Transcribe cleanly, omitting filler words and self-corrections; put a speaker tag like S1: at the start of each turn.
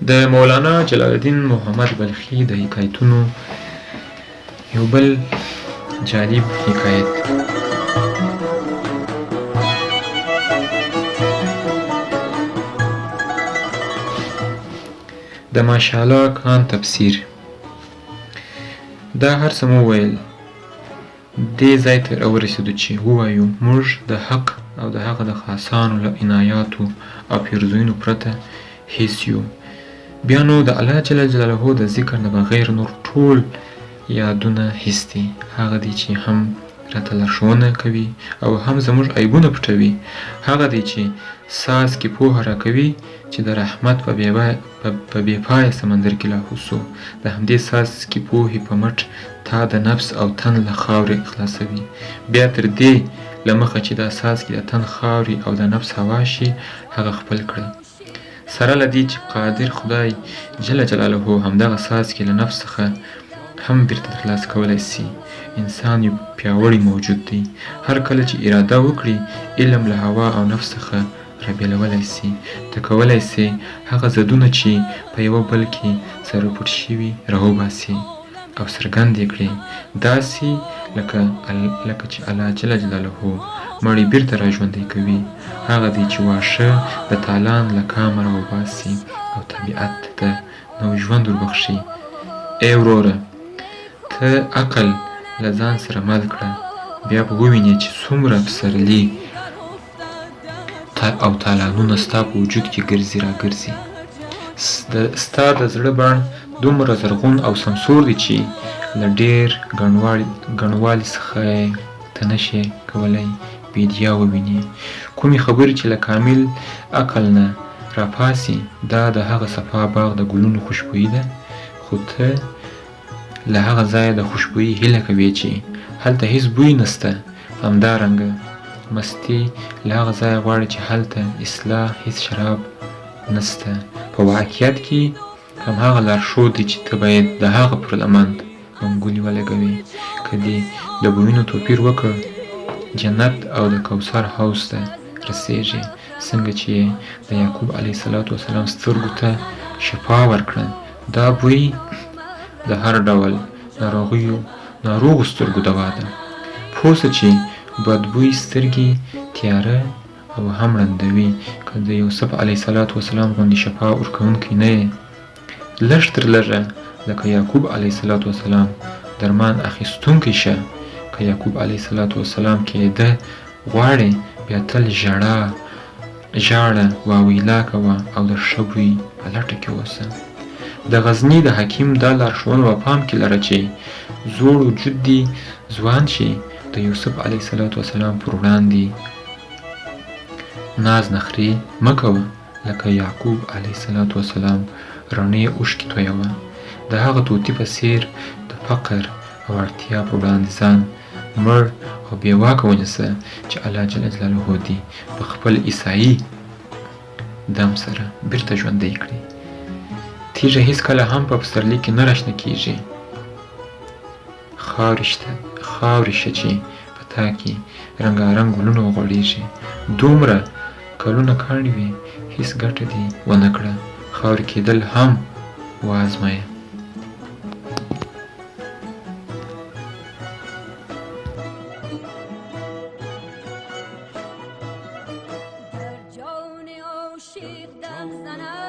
S1: د مولانا جلال الدین محمد بلخي د حکایتونو یو بل جالب حکایت. د ماشاءالله کان تفسیر. دا هر څه مو وویل، دې ځای ته راورسېدو چې ووایو موږ د حق او د هغه د خاصانو له عنایاتو او پیرزوینو پرته هیڅ یو. بیا نو د الله جل جلاله د ذکر نه بغیر نور ټول یادونه هیڅ دي. هغه دی چې هم راته لارښوونه کوي او هم زموږ عیبونه پټوي. هغه دی چې څاڅکي پوهه راکوي چې د رحمت په بې پایه سمندر کې لاهو سو. د همدې څاڅکي پوهې په مټ تا د نفس او تن له خاورې خلاصوي. بیا تر دې له مخه چې دا څاڅکي د تن خاورې او د نفس هوا شي، هغه خپل کړه. سره له دې چې قادر خدای جل جلاله همدغه څاڅکي له نفس څخه هم بیرته ترلاسه کولای سي. انسان یو پیاوړی موجود دی. هر کله چې اراده وکړي، علم له هوا او نفس څخه رابېلولای سي. ته کولای سې هغه ضدونه چې په یوه بل کې سره پټ شوي راوباسې او څرګند یې کړې، داسې لکه چې الله جل جلاله مړی بیرته راژوندی کوي. هغه دی چې واښه د تالان له کامه راوباسي او طبیعت ته نوی ژوند وربخښي. ای وروره، ته عقل له ځان سره مل کړه، بیا به ووینې چې څومره پسرلي او تالانونه ستا په وجود کې ګرځي راګرځي. ستا د زړه بڼ دومره زرغون او سمسور دی چې له ډېر ګڼوالي څخه یې ته نه شې کولی بیدیا ووینې. کومې خبرې چې له کامل عقل نه راپاڅي، دا د هغه صفا باغ د ګلونو خوشبويي ده، خو ته له هغه ځایه د خوشبويي هیله کوې چې هلته هیڅ بوی نشته. همدارنګه مستي له هغه ځایه غواړي چې هلته اصلاح هیڅ شراب نشته. په واقعیت کې هم هغه لارښود دی چې ته باید د هغه پر لمن منګولې ولګوې. که دې د بویونو توپیر وکړ، جنت او د کوثر حوض ته رسېږې. څنګه چې یې د یعقوب علیه السلام سترګو ته شفا ورکړه، دا بوی د هر ډول ناروغو سترګو دوا ده. پوه شه چې بدبوی سترګې تیاره او هم ړندوي. که د یوسف علیه السلام غوندې شفا ورکوونکی نه یې، لږ تر لږه لکه یعقوب علیه السلام درمان اخیستونکی شه. که یعقوب علیه السلام کېده غواړې، بیا تل ژاړه واویلا کوه او د ښه بوی په لټه کې اوسه. د غزني د حکیم دا لارښوونه په پام کې لره چې زوړ وجود دې ځوان شي، د یوسف علیه السلام پر وړاندې ناز نخرې مه کوه، لکه یعقوب علیه السلام رڼې اوښکې تویوه. د هغه طوطي په څېر د فقر او اړتیا پر وړاندې ځان مړ او بې واکه ونیسه چې الله جل جلاله دې په خپل عیسایي دم سره بیرته ژوندی کړي. تیږه هیڅکله هم په پسرلي کې نه راشنه کیږي. خاورې شه چې په تا کې رنګارنګ ګلونه وغوړیږي. دومره کلونه کاڼي وې، هیڅ ګټه دې ونه کړه. خاورې کېدل هم وازمایه.
S2: جان عاشق دم زند.